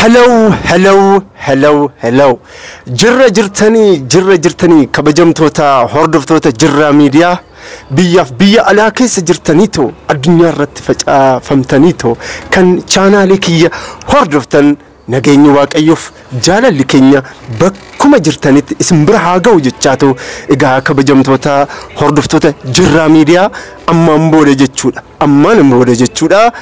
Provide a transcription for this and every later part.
Hello, hello, hello, hello. Jirra jirtanii, jirra jirtanii, kabajamtoota hordoftoota Jirraa Miidiyaa biyyaaf biyya alaa keessa jirtaniitoo addunyaa irratti facaafamtaniitoo kan chaanaalee kiyya hordoftan, nageenyi Waaqayyoof jaalalli keenya bakkuma jirtanitti isin bira haa ga'u jechaatu. Egaa kabajamtoota hordoftoota Jirraa Miidiyaa, ammaan booda jechuudha. Ammaan booda jechuudha.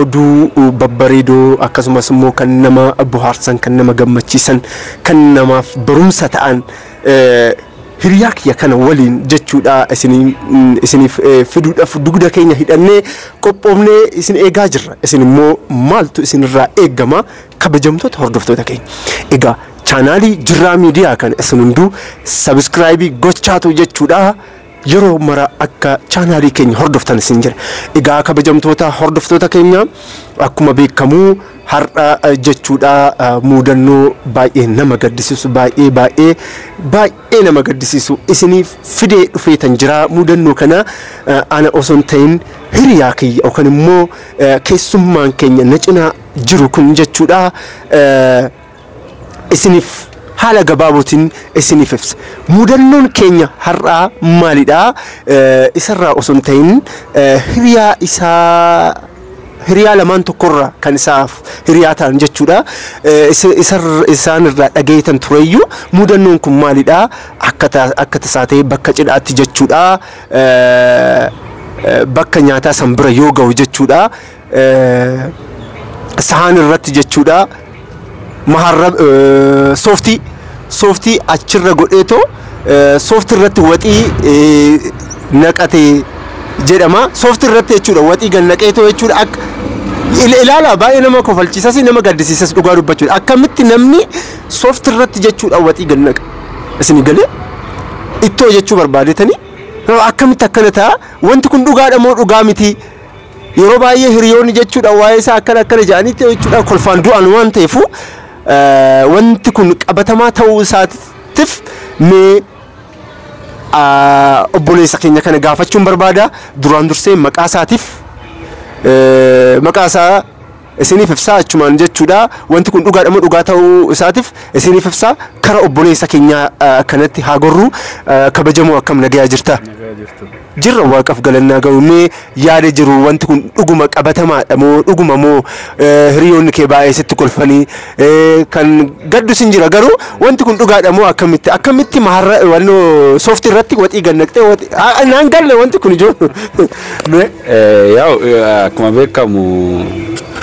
Oduu babbareedoo akkasumas immoo kan nama bohaarsan, kan nama gammachiisan, kan namaaf barumsa ta'an hiriyaa kiyya kana waliin jechuudha isiniif fiduudhaaf dugda keenya hidhannee qophoofnee isin eegaa jirra. Isin immoo maaltu isinirraa eeggama, kabajamtoota hordoftoota keenya? Egaa chaanaalii Jirraa Miidiyaa kana isin hunduu subscribe gochaatu jechuudha. Yeroo mara akka chaanaalii keenya hordoftan isin jira. Egaa kabajamtoota hordoftoota keenya, akkuma beekamu har'a jechuudha muudannoo baay'ee nama gaddisiisu, baay'ee baay'ee baay'ee nama gaddisiisu isiniif fidee dhufeetan jira. Muudannoo kana ana osoo hin ta'in hiriyaa kiyya yookaan immoo keessummaan keenya na cinaa jiru kun jechuudha isiniif haala gabaabootiin isiniif ibsa. Mudannoon keenya har'aa maalidha? Isarraa osoo hin ta'in hiriyaa isaa, hiriyaa lamaan tokkorraa kan isaaf hiriyaa ta'an jechuudha. Isaan irraa dhageetan tureyyuu mudannoon kun maalidha? Akka tasaa ta'e bakka cidhaatti jechuudha. Bakka nyaataa san bira yoo ga'u jechuudha. Sahaan irratti jechuudha. Maharrab sooftii achirra godheetoo sooftii irratti waxii naqate jedhama. Sooftii irratti jechuudha waxii gad naqeetoo jechuudha. Akka ilaala, baay'ee nama kofalchiisas, nama gaddisiisas dhugaa dubbachuudha. Akkamitti namni sooftii irratti jechuudha waxii gad naqa? Isin galee ittoo jechuu barbaadetanii akkamitti akkana ta'a? Wanti kun dhugaadha moo dhugaa miti? Yeroo baay'ee hiriyoonni jechuudha waa'ee isaa akkana akkana jedhanitti jechuudha kolfaan du'an waan ta'eefu, wanti kun qabatamaa ta'uu isaatiif mee obboleessa keenya kana gaafachuun barbaada. Duraan dursee maqaa isaatiif maqaa isaa isiniif ibsaa achumaan jechuudha. Wanti kun dhugaadha moo dhugaa ta'uu isaatiif isiniif ibsaa. Kara obboleessa keenya kanatti haa gorru. Kabajamoo, akkam, nagayaa jirta? Jirra, Waaqaaf galannaa ga'u. Mee yaada jiru, wanti kun dhuguma qabatamaadha moo dhuguma moo hiriyoonni kee baay'ee sitti kolfanii kan gaddu sin jira, garuu wanti kun dhugaadha moo akkamitti maharra wannoo sooftii irratti waxii gad naqxee waxii naan galle wanti kun ijoo mee? Yaa'u, akkuma beekamu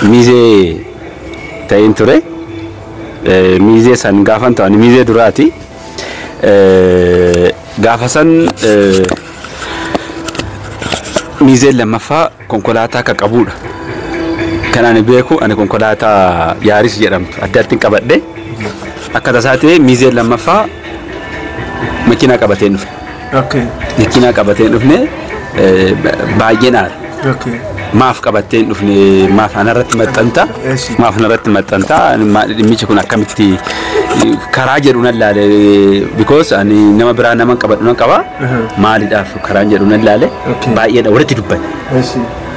miizee ta'een ture. Miizee san gaafan ta'an miizee duraati. Gaafa san miizeen lammaffaa konkolaataa akka qabudha. Kan ani beeku ani konkolaataa Yaaris jedhamtu addaatti hin qabadhe. Akka tasaa ta'e miizeen lammaffaa makiinaa qabatee dhufe. Makiinaa qabatee dhufne baay'een aara. Maaf qabattee hin dhufne? Maaf anarratti maxxanta? Maaf anarratti maxxanta? Dhimmichi kun akkamitti karaa jedhu nan laale, because ani nama biraa nama qabadhu nan qaba, maaliidhaaf karaan jedhu nan laale. Baay'eedha walitti dubbanne.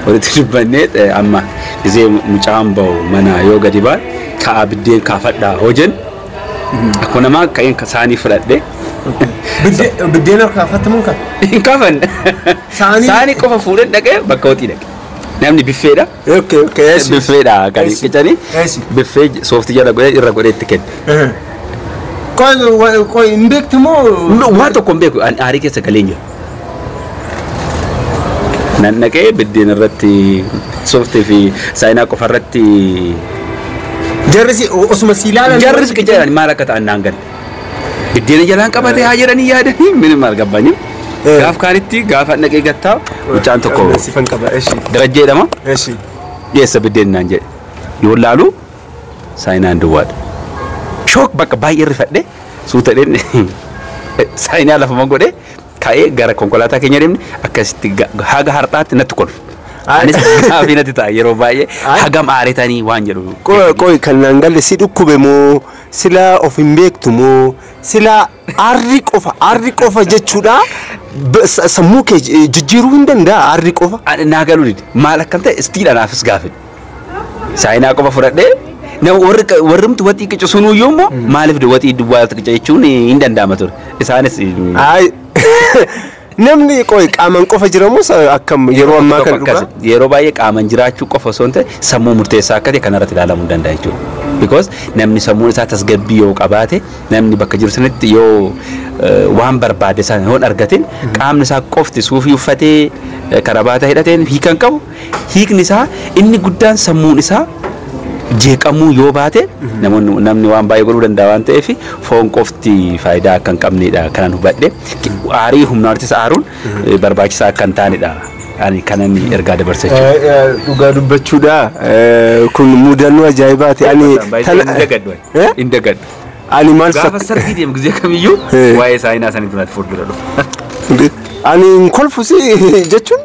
Walitti dubbanne amma gisee mucaan bahu mana yoo gadi ba'an ka'aa biddeen kaafadhaa hoo jennu akkuma namaa ka'een saanii fudhadhe. Biddeena kaafattamuun kan? Hin kaafanne. Saanii qofa fuudhee dhaqee bakka hotii dhaqe. Namni biffeedha. Okay okay Biffeedha kan qicanii. Biffee sooftii jala godhee irra godhee itti kenne. Qoy qoy, hin beektu moo? Waan tokko hin beeku, ani aarii keessa galee jira. Nan dhaqee biddeen irratti sooftii fi saayinaa qofa irratti. Jarri si osuma si ilaalan? Jarris qicanii maal akka ta'an naan galle. Biddeena jalaan qabatee haa jedhanii yaadanii mini maal gabbanii. Gaaf kaanitti gaafa dhaqee gattaa mucaan tokko Sifan qaba. Eshi. Darajjee jedhama. Eshi. Dhiyeessa biddeen naan jedhe. Yoo laalu saayinaan duwwaadha. Shock, bakka baay'ee rifadhe. Suutadheen saayinaa lafuma godhe ka'ee gara konkolaataa keenya deemne. Akkasitti haga har'aatti natti kolfu. Anis gaafii natti ta'a yeroo baay'ee, hagam aaretanii waan jedhu. Qoy qoy, kan naan galle si dhukkube moo silaa of hin beektu moo silaa aarri qofa jechuudha sammuu kee jijjiiruu hin danda'a aarri qofa? Naa galuu dide, maal akkam ta'e istiidha naafis gaafii. Saayinaa qofa fudhadhee warrimti waxii qicu sunuyyuu immoo maaliif waxii duwwaa qica jechuun hin danda'ama ture. Isaanis Namni qoy qaaman qofa jiramus akkam yeroo ammaa kan dhugaa? Yeroo baay'ee qaaman jiraachuu qofa osoo hin ta'e sammuu murteessaa akka ta'e kanarratti ilaalamuu danda'a jechuudha. Because namni sammuun isaa tasgabbii yoo qabaate, namni bakka jiru sanatti yoo waan barbaade sana yoo hin argatin, qaamni isaa qofti suufii uffatee karabaata hidhateen hiikan qabu. Hiikni isaa inni guddaan sammuun isaa jeeqamuu yoo baate namoonni namni waan baay'ee godhuu danda'a waan ta'eef foon qofti faayidaa akka hin qabnedha kanan hubadhe. Aarii humna artisa aaruun barbaachisaa akka hin taanedha ani kanan ergaa dabarsa jechuudha. Dhugaa dubbachuudha, kun mudannoo ajaa'ibaati. Ani Hin dagadhu. Ani maal Gaafa sarbii deemu gizee kamiyyuu waa'ee saayinaa sanitti natti fuuldura dhufa. Ani hin kolfusi jechuun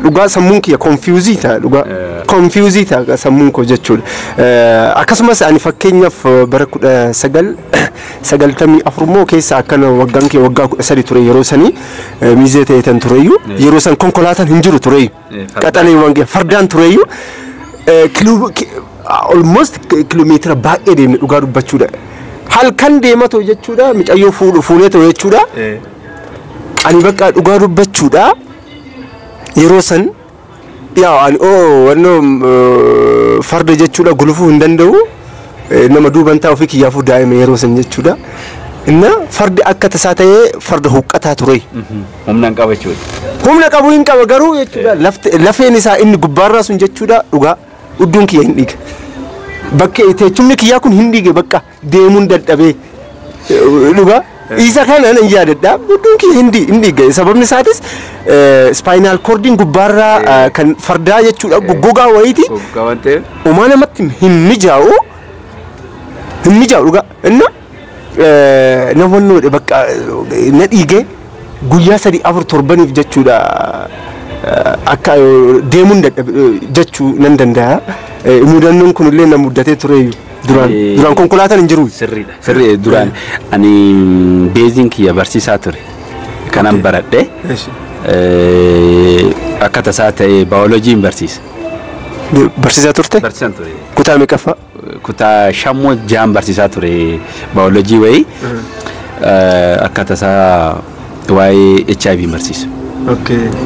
dhugaa sammuun kiyya confuse ta'a, dhugaa confuse ta'a sammuun koo jechuudha. Akkasumas ani fakkeenyaaf bara 1994 moo keessa akkana waggaan kee waggaa 13 ture, yeroo sanii miizee ta'etan tureyyuu, yeroo san konkolaataan hin jiru tureyyuu, qaxaleewwan fardaan tureyyuu, almost kiiloomeetira baay'ee deemne dhugaa dubbachuudha. Halkan deematoo jechuudha, micayyoo fuudhu fuuneetoo jechuudha. Ani bakka dhugaa dubbachuudha, yeroo san yaa ani oo wannoo farda jechuudha gulufuu hin danda'u, nama duuban taa'u ofii kiyyaafuu daa'ima yeroo san jechuudha. Inna fardi akka tasaa ta'ee farda huqqataa ture. Humna hin qaba jechuudha. Humna qabu hin qaba garuu jechuudha, lafeen isaa inni gubbaarraa sun jechuudha, dhugaa udduun kiyya hin dhiige. Bakka teechumni kiyyaa kun hin dhiige, bakka deemuun dadhabee dhugaa. Isa kana nan yaadadha. Udduun kiyya hin dhiige. Sababni isaatis spinal cordiin gubbaarraa kan fardaa jechuudha goggogaa wayiiti. Goggogaa waan ta'eef. Uumaa namatti hin mijaa'u. Hin mijaa'u dhugaa. Inna namoonni bakka na dhiige guyyaa 3 4 torbaniif jechuudha akka deemuun dadhabe jechuu nan danda'a. Mudannoon kunillee na muddatee ture duraan. Duraan konkolaataan hin jiru. Sirriidha. Sirrii, duraan ani beeziin kiyya barsiisaa ture. Kanan baradhe akka tasaa ta'e baayoloojiin barsiisa. Barsiisaa turte? Barsiisaan ture. Kutaa meeqaffaa? Kutaa shammoo ja'an barsiisaa ture baayoloojii wayii. Akka tasaa waa'ee HIV barsiisa.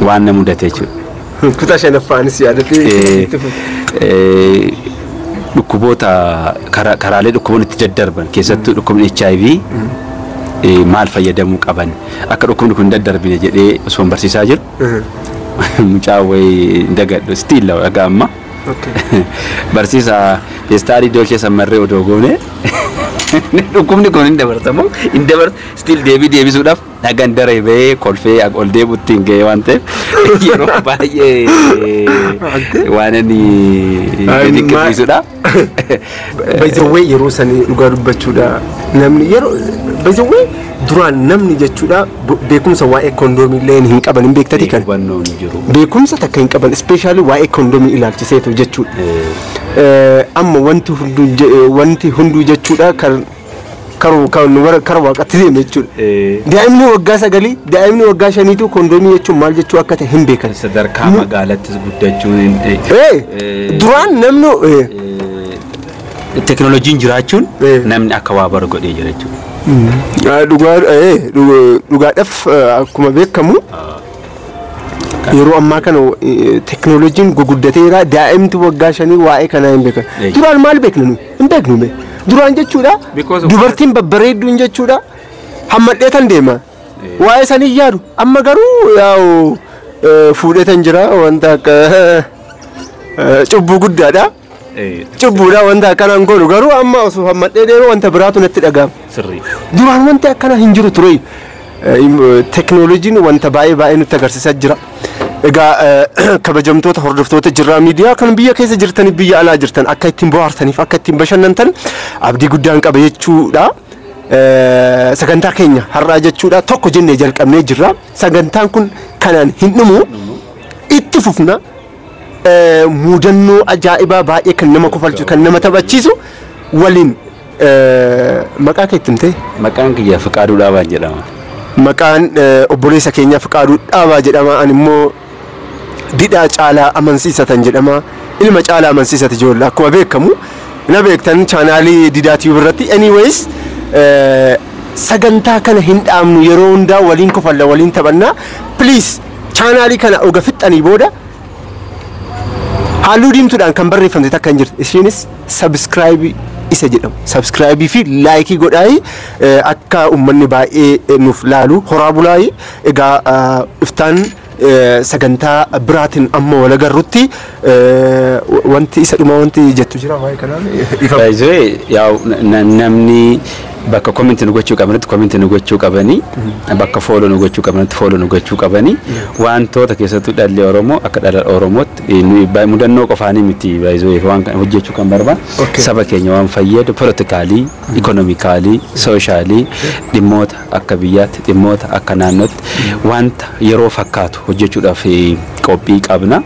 Waan na mudate jechuudha. Kutaa shanaffaanis yaadadhee. Dhukkuboota karaalee dhukkuboonni itti daddarban, keessattuu dhukkubni HIV maal fayyadamuu qaban akka dhukkubni kun hin daddarbine jedhee osoo hin barsiisaa jiru, mucaa wayii hin dagadhu, still dhagaa amma, barsiisaa feestaalii dolchee sammarree odoo goone dhukkubni kun hin dabartamu hin dabartu, still deebii deebisuudhaaf dhagan daree bahee kolfee ol deebuutti hin ga'e waan ta'eef yeroo baay'ee waan inni dinqisiisudha. By the way, yeroo sanii dhugaa dubbachuudha, namni yeroo, by the way, duraan namni jechuudha beekumsa waa'ee kondoomii illee hin qaban, hin beektati kan. Hubannoon hin jiru. Beekumsa takka hin qaban, especially waa'ee kondoomii ilaalchiseetu jechuudha. Amma wanti hunduu jechuudha kan karu kan kara waaqatti deeme jechuudha. Daa'imni waggaa 9, daa'imni waggaa 5tu kondoomii jechuun maal jechuu akka ta'e hin beekan. Sadarkaa magaalattis guddachuun Duraan namni teknooloojiin jiraachuun namni akka waa baru godhee jira jechuudha. Dhugaa dhugaadhaaf akkuma beekamu yeroo ammaa kana teknooloojiin guguddateera, daa'imti waggaa 5 waa'ee kanaa hin beekan. Duraan maal beekna nu? Hin beeknu mee? Duraan jechuudha dubartiin babbareedduun jechuudha hammadheetan deema. Waa'ee sanii yaadu. Amma garuu yaa'u fuudheetan jira, wanta akka cubbuu guddaadha. Cubbuudha wanta akkanaan godhu, garuu amma osoo hammadhee deemu wanta biraatu natti dhaga'ama. Duraan wanti akkana hin jiru ture. Teknooloojiin wanta baay'ee baay'ee nutti agarsiisaa jira. Egaa kabajamtoota hordoftoota Jirraa Miidiyaa kan biyya keessa jirtaniif biyya alaa jirtan, akka ittiin bohaartaniif akka ittiin bashannantan abdii guddaan qaba jechuudha. Sagantaa keenya har'aa jechuudha tokko jennee jalqabnee jirra. Sagantaan kun kanaan hin dhumu, itti fufna. Mudannoo ajaa'ibaa baay'ee kan nama kofalchu, kan nama taphachiisu waliin. Maqaa kee itti himtee? Maqaan kiyya Fiqaaduu Dhaabaan jedhama. Maqaan obboleessa keenya Fiqaaduu Dhaabaa jedhama. Ani immoo Didhaa Caalaa Amansiisatan jedhama. Ilma caalaa amansiisati ijoollee akkuma beekamu na beektan chaanaalii Didaa Tube irratti. Anyways, sagantaa kana hin dhaabnu, yeroo hundaa waliin kofalla, waliin taphannaa. Please, chaanaalii kana oga fixxanii booda halluu diimtuudhaan kan barreeffamte takka hin jirti. Isheenis subscribe isa jedhamu. Subscribe fi like godhaayi, akka uummanni baay'ee nuuf laalu. Horaa bulaayi. Egaa iftaan sagantaa biraatiin amma wal agarrutti, wanti isa dhuma wanti jettu jira waa'ee kanaan? Baay'ee yaa namni bakka comment nu gochuu qabanitti comment nu gochuu qabanii, bakka follow nu gochuu qabanitti follow nu gochuu qabanii, wantoota keessattuu dhalli Oromoo akka dhala Oromootti mudannoo qofaanii miti baay'ee waan kana hojjechuu kan barbaadu, saba keenya waan fayyadu, political, economical, social, dhimmoota akka biyyaatti, dhimmoota akka naannootti wanta yeroo fakkaatu hojjechuudhaaf qophii qabna.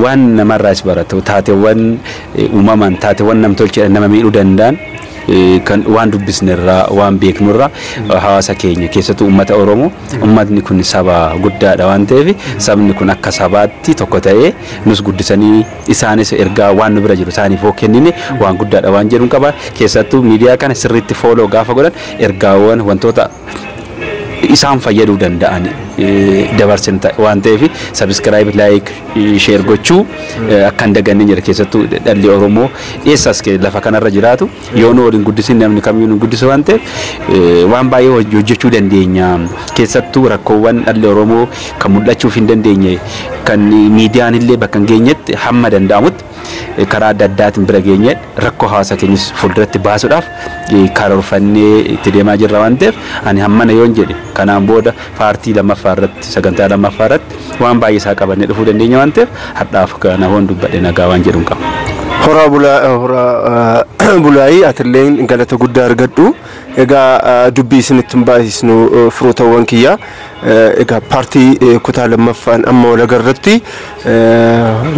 Waan namarraas baratu, taateewwan uumamaan, taateewwan namtolcheedhaan nama miidhuu danda'an, kan waan dubbisnerraa, waan beeknurraa, hawaasa keenya keessattuu uummata Oromoo, uummatni kun saba guddaadha waan ta'eef, sabni kun akka sabaatti tokko ta'ee nus guddisanii isaanis ergaa waan nu bira jiru isaaniif hoo kennine waan guddaadha waan jedhu qaba. Keessattuu miidiyaa kana sirriitti follow gaafa godhan ergaawwan wantoota isaan fayyaduu danda'an dabarsin waan ta'eef, subscribe, like, share gochuu akka hin daganne jira. Keessattuu dhalli Oromoo eessas lafa kanarra jiraatu yoo nu waliin guddisin namni kamiyyuu nu guddisu waan ta'eef, waan baay'ee hojjechuu dandeenya. Keessattuu rakkoowwan dhalli Oromoo kan mul'achuuf hin dandeenye, kan miidiyaan illee bakka hin geenyetti, hamma danda'amutti karaa adda addaatiin bira geenye rakkoo hawaasa keenyas fuulduratti baasuudhaaf karoorfannee itti deemaa jirra waan ta'eef, ani hammana yoon jedhe, kanaan booda part lammaffaa irratti, sagantaa lammaffaa irratti waan baay'ee isaa qabannee dhufuu dandeenya waan ta'eef, har'aaf kana hoon dubbadhe nagaa waan jedhuun qaba. Horaa bulaa, horaa bulaayii, atilleen galata guddaa argadhu. Egaa dubbii isinitti hin baay'isnu, firootawwan kiyya. Egaa part kutaa lammaffaan amma wal agarratti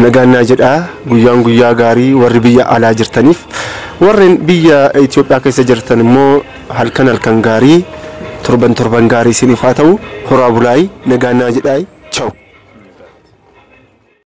nagaannaa jedhaa. Guyyaan guyyaa gaarii warri biyya alaa jirtaniif, warreen biyya Itoophiyaa keessa jirtan immoo halkan halkan gaarii, torban torban gaarii isiniif haa ta'u. Horaa bulaayii, nagaannaa jedhaa. Ciao.